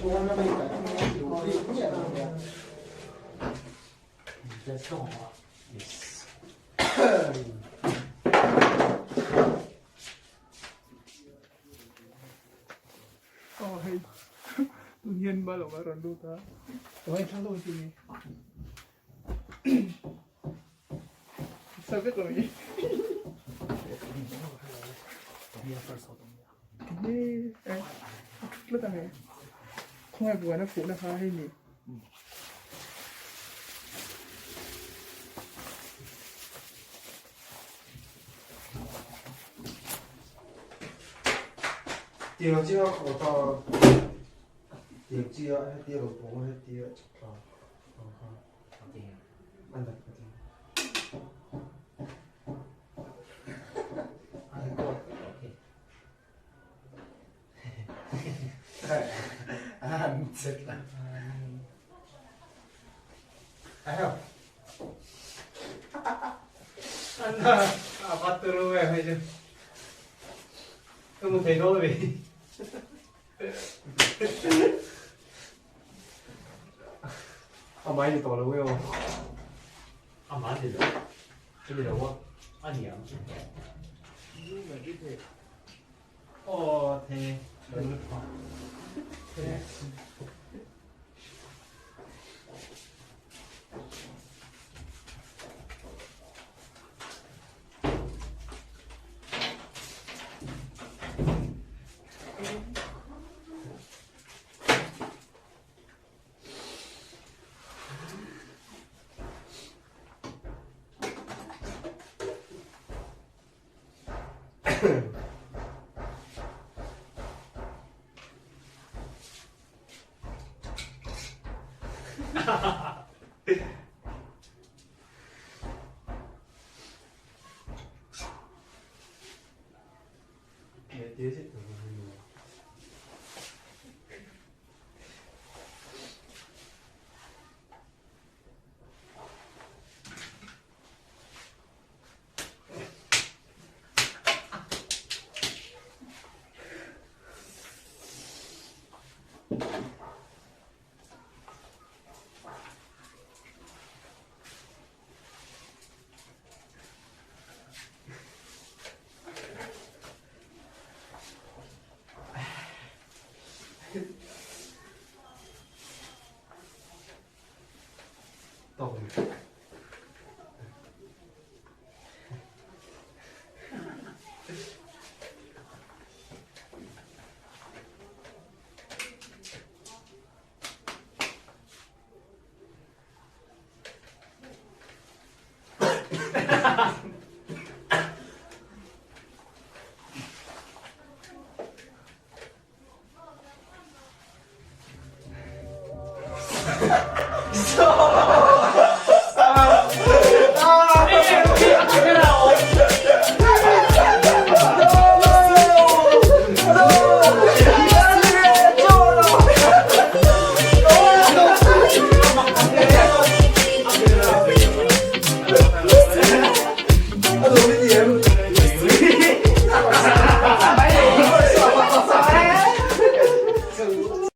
Aw hei tun hian bal awm a rawn lut a tunah hian thlang deuh chi sa vek lo hi tinge a thut tlat ang e khawngaih buaina fuhna kha hei ni. Tiang chi a khaw ta tiang chi a hetia lo pawng a hetia tla ang kha a nat ka ti.